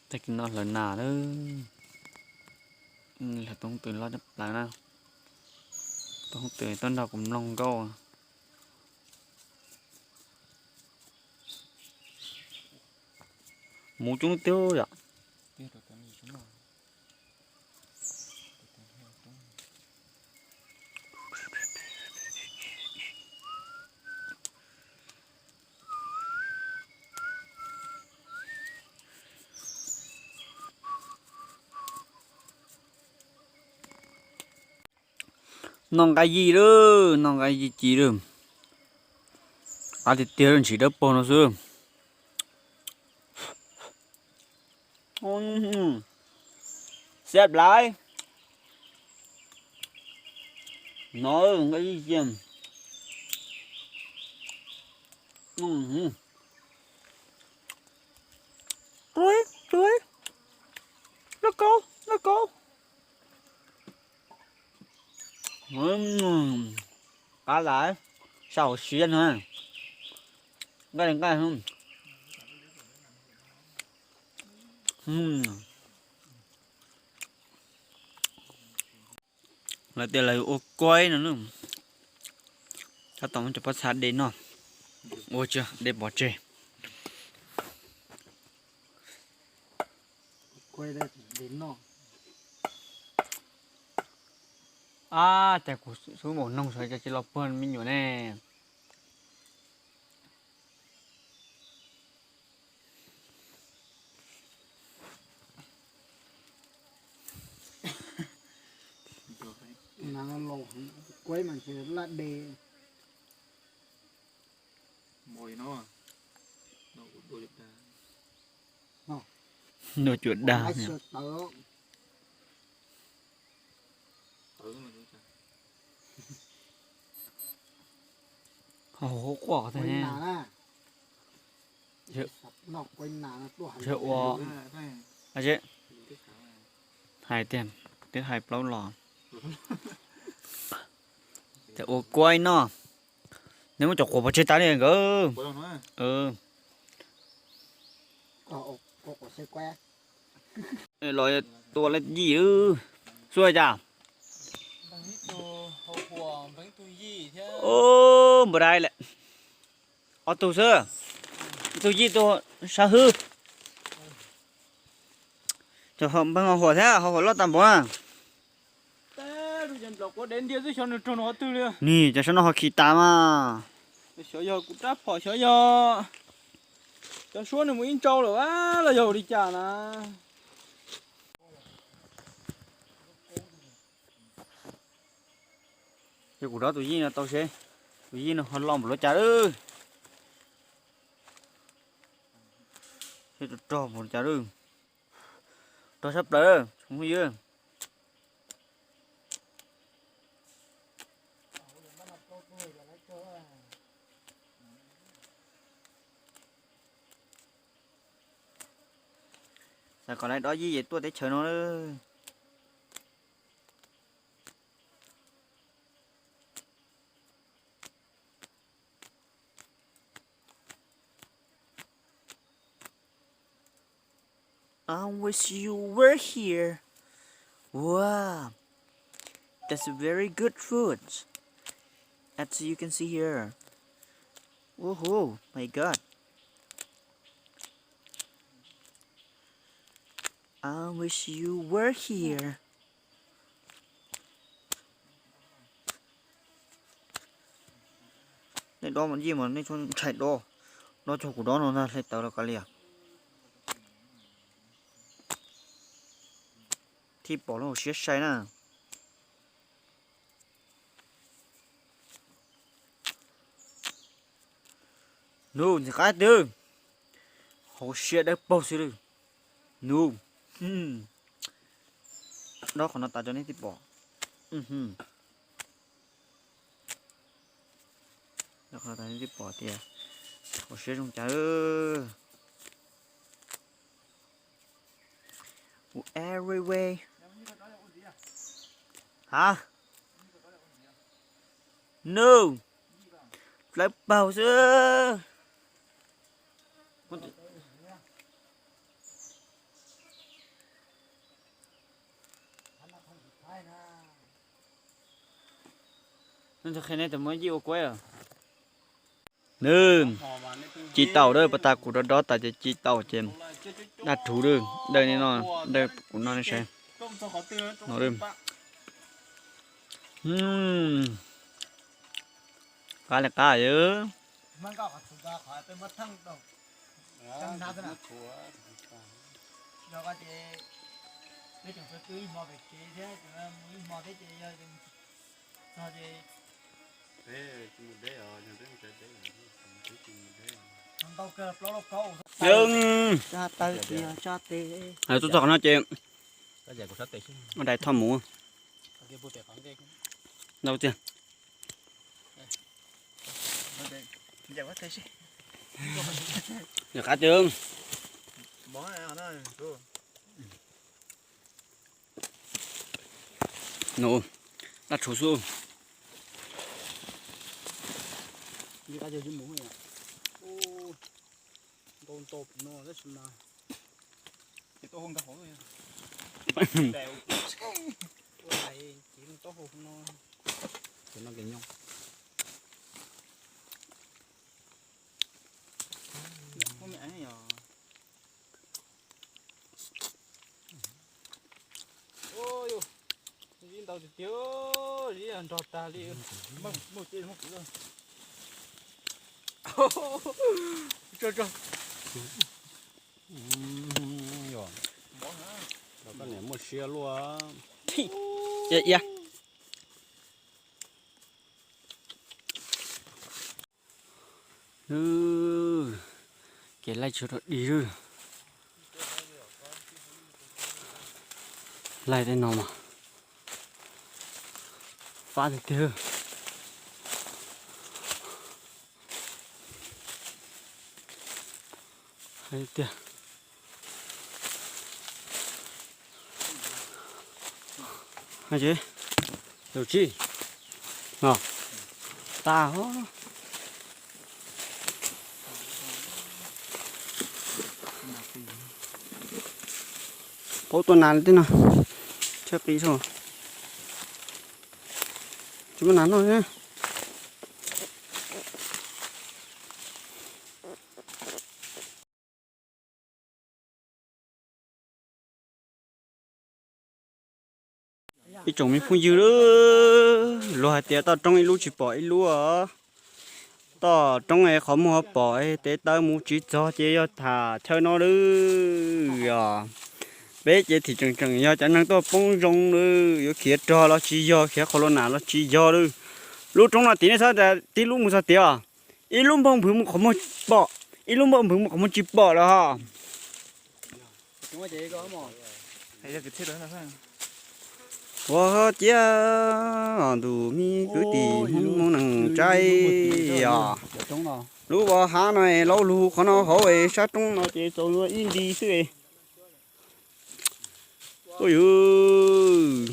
Tag kis no hlawv nas lawm, hlawv tooj tw loj coob plaws na. Tooj tw tuaj nrog kuv mloog nkauj. Muv coob tiag yom. Noj nqaij yij lawm, noj nqaij yij ci lawm. Qab tiag tiag, ntsis dawb paug no xwb. Xiab laiv. No nqaij yij ci. Tui, tui. Laj kaub, laj kaub. Qab laiv, sab hauv siab no. Nqaij nqaij. Lawv tias lawv ua kuaib no na. Tab tom muab cov pob txha de noj. Ua tsis de pov tseg. Ab, cas kuv xub maum noog sav cas tsis los puag me nyuam ne. Kuaib mas laj de. Noj cuam dag. Ho hauv quaj thiab. Ua, hais tiag, twb hais plaub los. Ces ua kuaib noj. Neb muab cov quav pov tseg tas li nkawd. Los tua lawv yij xwb cas. Npawg dai lawm. Ob tug xwb, tus yij tus sab hwb. Cov npawg ho huam thiab, ho huam loj tag npaum na. Nim cov saum no ho khi tas mas. Xyov yog kuv rab phom, xyov yog cov suab nws mus ib ntsau lawm los yog ua li cas na. Ces kuv dob tus yij no tau seb, tus yij no ho loj npaum li cas lawm. Seb rog rog npaum li cas lawm. Rog sab plaws tsoom phooj ywg. Xav kom lawv dob yij es tuaj teb chaws no lawm. I wish you were here. Wow, that's very good food. As you can see here. Woohoo, my God. I wish you were here. Nej dob mas yij mas nej txhob ntshai dob, dob cuag kuv dob no ntag hle tawv los kav liam. Thiaj pom lub hauv siab sai na. Nub, ntxim qab twg, hauv siab dawb paug xwb lawm. Nub, dob qhov no tas rau nej thiaj pom. Dob qhov no tas nej thiaj pom tias hauv siab zoo cas. Everywhere. Ha? Nub, dawb paug xwb. Ua Nws qhia nej tus muab yij ua kuaib. Nws ci taum dawb pas tas kuv dob dob tas ces ci taum ces daj rhuv dawb, dawb li no, dawb kuv no nej saib no. Qab li qab. Tuaj txog qhov no ces dais thoj mus ntau tiag. Yog qab tiag. Nws daj rhuv xwb. Zib ntau tiag tiag, zib nrog tag li. Muaj muaj kuv. Koj niam muaj siab luaj. Ia ia. Ces laij tsis rau dig lawm. Laij tej no mas fab tiag tiag. Hais tiag. Hais tsis, tus tsis, no, tas. Paub tua nas li tib no, tshaib qis xwb. Tsis muaj nas noj thiab. Ib tsoom me phooj ywg, luag hais tias toj roob ib lub tsis pom ib lub os. Toj roob es qhov muag pom es tes taw mus tsis txog ces yog tham chaw no lawm os. Peb ces thim tseem tseem yog cov neeg tuaj poob zoo lawm, yuav khiav rog los tsis yog, khiav qhov lus nam los tsis yog lawm. Lub roob no tim nej saib, tib lub mus txog tiag os. Ib lub npauj nphwv mus qhov muag pom, ib lub npauj nphwv mus qhov muag tsis pom lawm ho. Ua ciav ntus me kwv tij Hmoob Hmoob neej tsaib os. Lub vaj hab no laub lug qhov no hauv es sab roob no ces txaus luag ib nti xwb. Ua yus